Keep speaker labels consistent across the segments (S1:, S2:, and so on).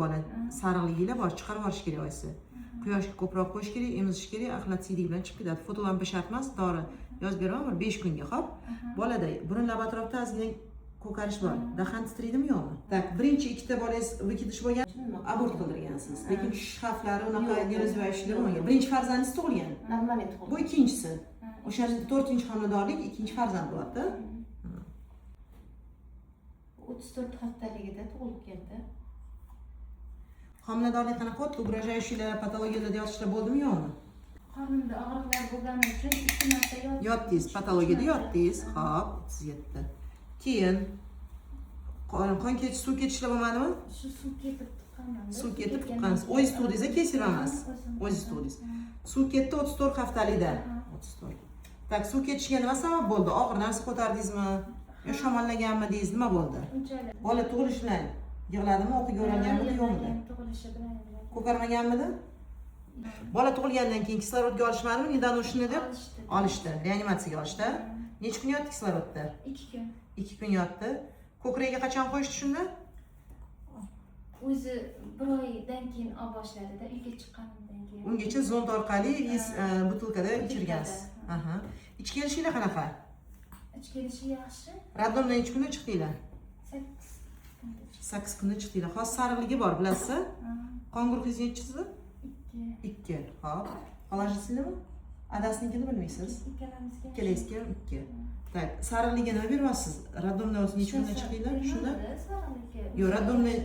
S1: Bola sarig'liginglar bor, chiqarib yuborish kerak oyisi. Quyoshga ko'proq qo'yish kerak, emizish kerak, axlat siydik bilan chiqib ketadi. Fotolampa shart emas, dori yozib beraman bir 5 kunga, xo'p? Bolada burun lab atrofida ozgina ko'karish bor. Dahan titraydimi, yo'qmi? Так, birinchi ikkita bolangiz выкидыш bo'lgan, abort qildirgansiz. Lekin tushish xavflari unaqa
S2: Yo'q.
S1: неразвивающий lar bo'lmagan. Birinchi farzandingiz tug'ilgan.
S2: Нормальный tug'ildi.
S1: Bu ikkinchisi. O'sha to'rtinchi homiladorlik, ikkinchi farzand bo'lyapti.
S2: 34 haftaligida tug'ilib keldi.
S1: Homiladorlik qanaqa o'tdi? Угрожающий lar, patologiyalarda yotishlar bo'ldimi, yo'qmi?
S3: Qornimda og'riqlar bo'lgani uchun ikki marta yotdim.
S1: Yotdingiz, patologiyada yotdingiz. Xo'p, 37. Keyin qon ketish, suv ketishlar bo'lmadimi?
S3: Shu suv ketib tuqqanman.
S1: Suv ketib tuqqansiz. O'zingiz tug'dingiz, кесарево emas? O'zingiz tug'dingiz. Suv ketdi 34 haftalikda. 34. Так, suv ketishiga nima sabab bo'ldi? Og'ir narsa ko'tardingizmi? Yo shamollaganmidingiz? Nima bo'ldi?
S3: Unchalik.
S1: Bola tug'ilishi bilan yig'ladimi, o'qiga o'ralganmidi, yo'qmidi?
S3: Tug'ilishi bilan yig'lagan.
S1: Ko'karmaganmidi? Bola tug'ilgandan keyin kislorodga olishmadimi, недоношенный deb?
S3: Olishdi.
S1: Olishdi, reanimatsiyaga olishdi. Necha kun yotdi kislorodda?
S3: 2 kun.
S1: 2 kun yotdi. Ko'kragiga qachon qo'yishdi shunda?
S3: O'zi bir oydan keyin olib boshladida, uyga chiqqanimdan keyin.
S1: Ungacha zond orqali бутылка da ichirgansiz. Aha. Ich kelishinglar qanaqa?
S3: Ich kelishi yaxshi.
S1: Роддом dan necha kunda chiqdinglar?
S3: 8 kunda chiqdi.
S1: 8 kunda chiqdinglar. Hozir sarig'ligi bor, bilasiz? Qon guruhingiz nechisi?
S3: Ikki.
S1: Ikki. Xo'p. Положительный mi? Adasinikini bilmaysiz.
S3: Ikkalamizga.
S1: Ikkalangizga ham ikki. Так, sarig'ligiga nima beryapsiz? Роддом dan o'zi necha kunda chiqdinglar? Shunda?
S3: Sarig'ligi.
S1: Yo'q, роддом dan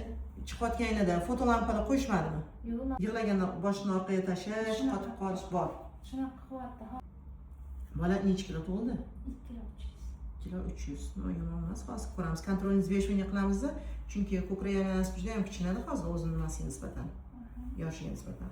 S1: chiqayotganinglarda fotolampalar qo'yishmadimi?
S3: Yo'q.
S1: Yig'laganda boshini orqaga tashlash,
S3: Shunaqa.
S1: qotib qolish bor.
S3: Shunaqa qilyapti.
S1: Bola necha kilo tug'ildi?
S3: 2 kilo 300.
S1: Kilo 300. No, yomon emas. Hozir ko'ramiz. Контрольный взвешивание qilamizda, chunki ko'krak aylanasi juda ham kichinadi hozir o'zini nimasiga nisbatan, yoshiga nisbatan.